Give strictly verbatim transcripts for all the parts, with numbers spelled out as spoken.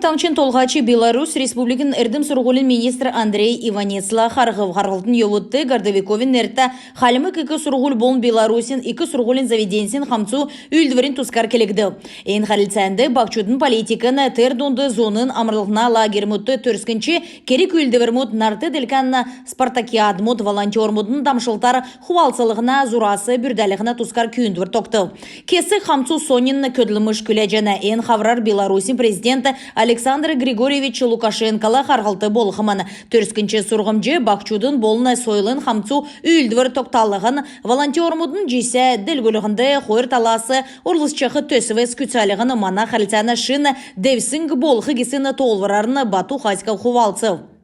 Таңһчин Толһач Беларусь Республикин эрдм-сурһулин министр Андрей Иванецла харһв. Харһлтын йовудт Городовиковин нертә Хальмг ик сурһуль болн Беларусин ик сурһулин заведеньсин хамцу үүлдврин тускар келгдв. Эн хәрлцәнд баһчудын политикин, тер дунд зуна амрлһна лагерьмудт төрскнч керг-үүлдврмүд, нарт делкән спартакиадмуд, волонтермудын дамшлтар хувалцлһна, зурас бүрдәлһнә тускар күүндвр тогтв. Кесг хамцу соньн көдлмш күләҗәнә. Эн хаврар Беларусин президент Александр Григорьевич Лукашенкола харһлт болхмн. Төрскнч сурһмҗ баһчудын болн сойлын хамцу үүлдвр тогталһн, волонтермудын җисә делгрүллһнд хойр талас орлцҗах төсвс күцәлһн мана хәрлцәнә шин девсң болх гисн тоолврарн Бату Хасиков хувалцв.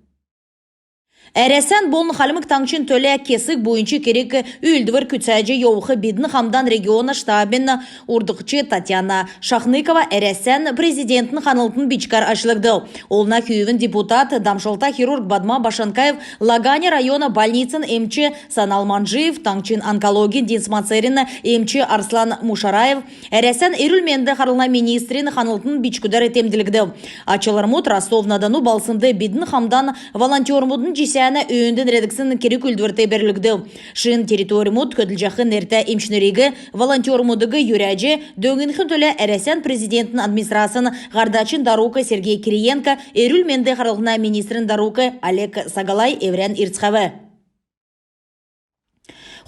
Әрәсән болн Хальмг Таңһчин төлә кесг буйнч керг-үүлдвр күцәҗ йовх «Бидн хамдан» региона штабин урдкч Татьяна Шахныкова Әрәсән президентин ханлтын бичгәр ачлгдв. Олна хүүвин депутат, дамшлта хирург Бадма Башанкаев, Лаганя района больницин эмч Санал Манжиев, таңһчин онкологин диспансерин эмч Арслан Мушараев, Әрәсән эрүл-менд харлһна министрин ханлтын бичгүдәр темдглгдв. Ачлврмуд Ростов-на-Дону балһснд «Бидн хамдан» волонтермудын җисәнә өөнд нерәдгдсн керг-үүлдврт бәрүлгдв. Шин территорьмудт көдлҗәх нертә эмчнриг, волонтермудыг йөрәҗ дөңнхин төлә Әрәсән президентин администрацин һардачин дарук Сергей Кириенко, эрүл-менд харлһна министрин дарук Олег Сагалай эврән ирцхәв.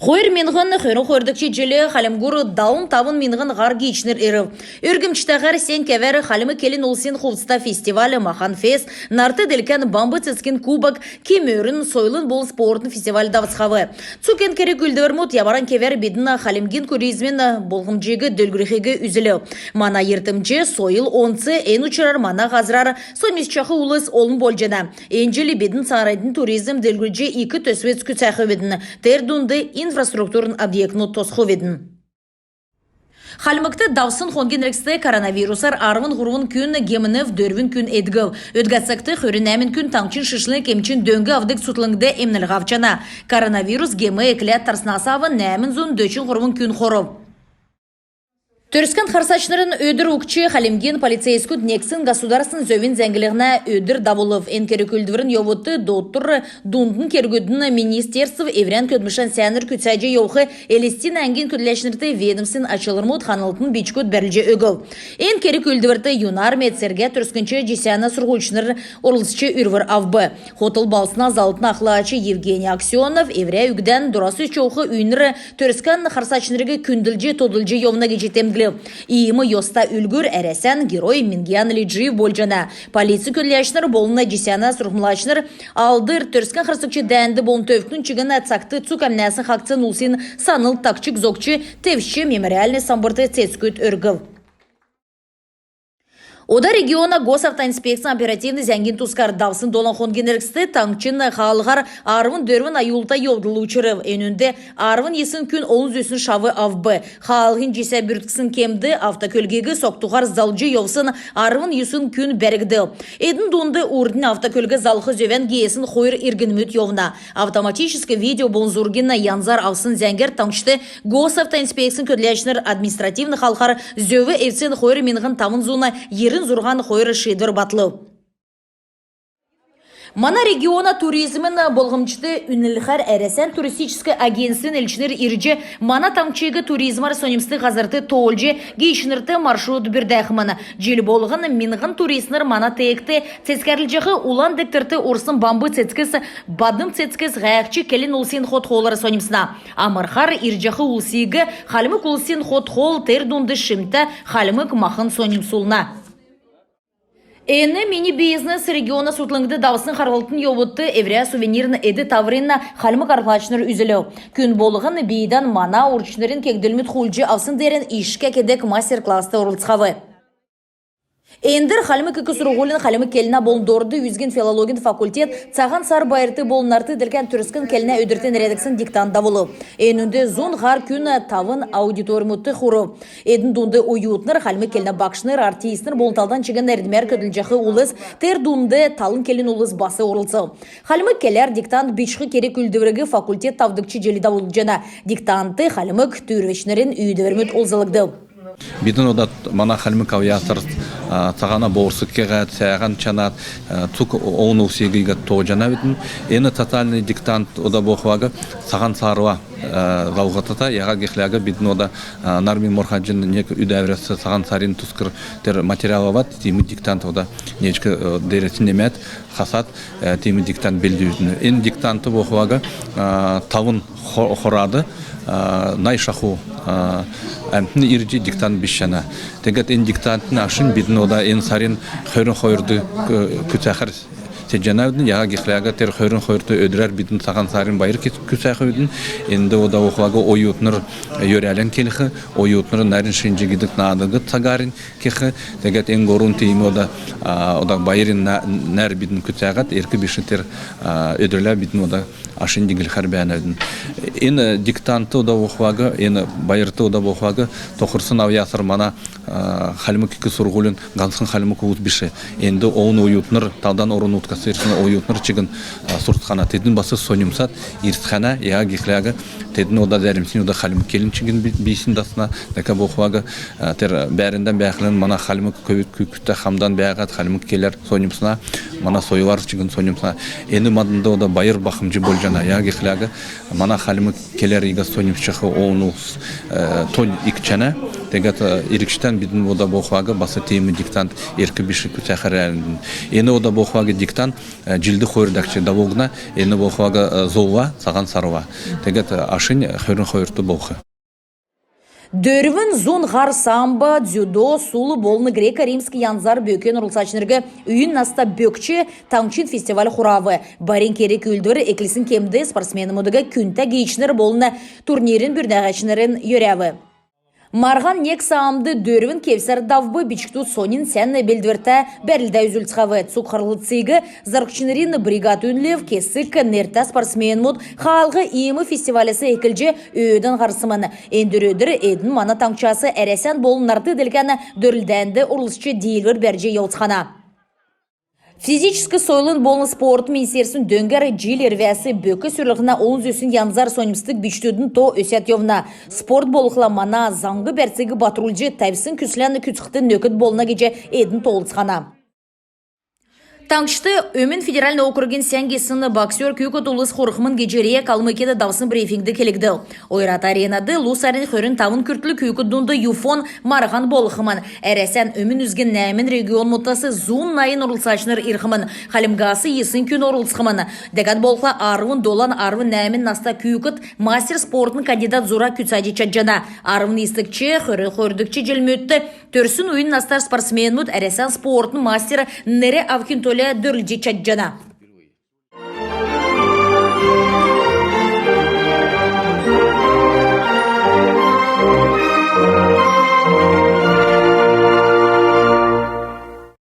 Хойр миңһн хөрн хойрдгч җилд Хальмгур далн тавн миңһн һар гиичнр ирв. Өргмҗтәһәр сән кевәр хальмг келн улсин хувцта фестиваль «Махан фест», нарт делкән «Бамб цецгин кубок», «Ким өрн» сойлын болн спортын фестиваль давцхав. Цуг эн керг-үүлдврмүд ямаран кевәр бидн хальмгин туризмин болмҗиг делгрүлхиг үзүлв. Мана йиртмҗ — сойл онц, эн учрар мана һазрар соньмсҗах улс олн болҗана. Эн җил бидн цааранднь туризм делгрүлҗ ик төсвс күцәхвидн, тер дунд инфраструктурн объектмуд тосхвидн. Хальмгт давсн хонгин эргцд коронавирусар арвн һурвн күн гемнв, дөрвн күн эдгв. Өдгә цагт хөрн нәәмн күн таңһчин шишлң эмчин дөң авдг цутхлңд эмнлһ авчана. Коронавирус гем экләд тарснас авн нәәмн зун дөчн һурвн күн хорв. Төрскән харсачнрин өдр угтҗ хальмгин полицейскүд негдсн государственн зөвин зәңглһнә өдр давулв. Эн керг-үүлдврин йовудт дотр дундын кергүдин министерств эврән көдлмшән сәәнәр күцәҗ йовх Элстин әңгин көдләчнрт ведомствин ачлврмуд, ханлтын бичгүд бәрүлҗ өгв. Эн керг-үүлдврт Юнар медцергә төрскнч җисәнә сурһульчнр орлцҗ үрвр авв. Хотл балһсна заллтын ахлач Евгений Аксенов эврә үгдән дорас өсч йовх үйнр Төрскән харсачнриг күндлҗ, тодлҗ йовна гиҗ темдглв. Иим йоста үлгүр Әрәсән Герой Мингиян Лиджиев болҗана. Полицин көдләчнр болн җисәнә сурһмҗлачнр Алдр Төрскән харсгч дәәнд болн төвкн чигн цагт цуг әмнәсн хаһцсн улсин санл тагчг зогҗ, тевчҗ, мемориальн самбрт цецгүд өргв. Ода региона Госавтоинспекцин оперативн зәңгин тускар. Давсн долан хонгин эргцд таңһчин хаалһар арвн дөрвн аюлта йовдл учрв. Энүнд арвн йисн күн олн зүсн шав авв. Хаалһин җисә бүртксн кемд автокөлгиг согтуһар залҗ йовсн арвн йисн күн бәргдв. Эдн дунд урднь автокөлг залх зөвән геесн хойр иргнмүд йовна. Автоматическ видео болн зургин янзар авсн зәңгәр таңһчд Госавтоинспекцин көдләчнр административн халхар зөв эвдсн хойр миңһн тавн зун йирн зурһан хойр шиидвр батлв. Мана региона туризмин болмҗд үнлхәр Әрәсән туристическ агентствин элчнр ирҗ, мана таңһчиг туризмар соньмсдг һазрт тоолҗ, гиичнрт маршрут бүрдәхмн. Җил болһн миңһн туристнр мана теегт цецгәрлҗәх Улан дегтрт орсн бамб цецгс, бадм цецгс һәәхҗ, келн улсин хот-хоолар соньмсна. Амрхар ирҗәх улсиг хальмг улсин хот-хол, тер дунд шимтә хальмг махн соньмсулна. «Эн мини бизнес» региона сутлңд давсн харһлтын йовудт эврә сувенирн эд-таврин хальмг арһлачнр үзүлв. Күн болһн бийдән мана урчнрин кегдлмүд хулдҗ авсн деерән ишкә кедг мастер-класст орлцхав. Эндр Хальмг ик сурһулин хальмг келнә болн дорд үзгин филологин факультет Цаһан Сар байрт болн нарт делкән төрскн келнә өдрт нерәдгдсн диктант давулв. Энүнд зун һар күн тавн аудиторьмудт хурв. Эдн дунд оютнр, хальмг келнә багшнр, артистнр болн талдан чигн эрдмәр көдлҗәх улс, тер дунд талдан келн улс бас орлцв. Хальмг келәр диктант бичх керг-үүлдвриг факультет тавдгч җил давулҗана. Диктантд хальмг түүрвәчнрин үүдәврмүд олзлгдв. Бидн ода мана хальмг авъясар, а, цаһана борсг кеһәд, сәәһән чанад, а, цуг олн улсиг иигәд тооҗанавидн. Эн тотальный диктант ода болхла цаһан сарла, а, залһлдата, яһад гихлә бидн ода, а, Нармин Морхаҗин нег үдәврәс цаһан сарин тускар тер материал авад, тиим диктант ода нег, э, деерәс немәд, хасад, э, тиим диктант белдүвидн. Эн диктант болхла, а, тавн хо-, хорад, а, най шаху, а, әмтн ирҗ диктант бичҗәнә. Тегәд эн диктантын ашнь бидн ода эн сарин хөрн хойрт, э, күцәхәр седҗәнәвидн. Яһад гихлә тер хөрн хойрт өдрәр бидн цаһан сарин байр кү-, күцәхвидн. Энд ода болхла оютнр йөрәлән келх, оютнр нарин шинҗ гидг наадыг цагарнь кех. Тегәд эн һурвн тиим ода, а, ода байрин на-, нәр бидн күцәһәд, эрк биш тер, а, өдрлә бидн ода ашнь диглхәр бәәнәвидн. Эн, э, диктант ода болхла, эн байрт ода болхла, тохрсн авъясар мана, а, хальмг ик сурһулин һанцхн хальмг улс биш. Энд олн оютнр, талдан орн-нутгас ирсн оютнр чигн, а, сурцхана. Тедн бас соньмсад ирцхәнә, яһад гихлә тедн ода зәрмснь ода хальмг келн чигн би-, бийснь дасна. Дәкәд болхла, а, тер бәәрндән бәәхлән мана хальмг көвүд күүкдтә хамдан бәәһәд, хальмг келәр соньмсна, мана сойлар чигн соньмсна. Эн маднд ода байр бахмҗ болҗана, яһад гихлә мана хальмг келәр иигәд соньмсҗах олн улс, э, тонь икдҗәнә. Тегәд, э, иргчдән бидн ода болхла бас тиим диктант эрк биш күцәхәр бәәнәвидн. Эн ода болхла диктант, э, җилд хойр дәкҗ давулгдна, эн болхла, э, зулла, цаһан сарла. Тегәд, э, ашнь хөрн хойрт болх. Дөрвн зун һар самбо, дзюдо, сул болн греко-римск янзар бөкин орлцачнриг үйн наста бөкч таңһчин фестиваль хурав. Байрин керг-үүлдвр эклсн кемд спортсменмүдиг күндтә гиичнр болн турнирин бүрдәгчнр йөрәв. Марһан нег самд дөрвн кевсәр давв. Бичкдүд соньн сән белдвртә бәрлдә үзүлцхәв. Цуг харһлтсиг зарһчнрин бригад үнлв. Кесг нертә спортсменмүд хаалһ иим фестиваләс эклҗ өөдән һарсмн. Эндр өдр эдн мана таңһчас Әрәсән болн нарт делкән дөрлдәнд орлцҗ, диилвр бәрҗ йовцхана. Физическ сойлын болн спортын министерствин дөңгәр җил ирвәс бөк сөрлһнә олн зүсн янзар соньмсдг бичкдүдин то өсәд йовна. Спорт болхла мана заң-бәрциг батрулҗ, тәвсн күслән күцхд нөкд болна гиҗ эдн тоолцхана. Таңһчд Өмн федеральн округин сән гисн боксер күүкд улс хурхмн гиҗ РИА Калмыкияд давсн брифингд келгдв. Ойрат Аренад лу сарин хөрн тавн күртл күүкд дунд ЮФО-н марһан болхмн. Әрәсән өмн үзгин нәәмн регионмудас зун найн орлцачнр ирхмн. Хальмгас йисн күн орлцхмн. Дәкәд болхла арвн долан — арвн нәәмн наста күүкд мастер спортын кандидат зура күцәҗ чадҗана. Арвн йисдгч — хөрн хойрдгч җилмүдт төрсн уйн наста спортсменмүд Әрәсән спортын мастер нер авхин төлә дөрлдҗ чадҗана.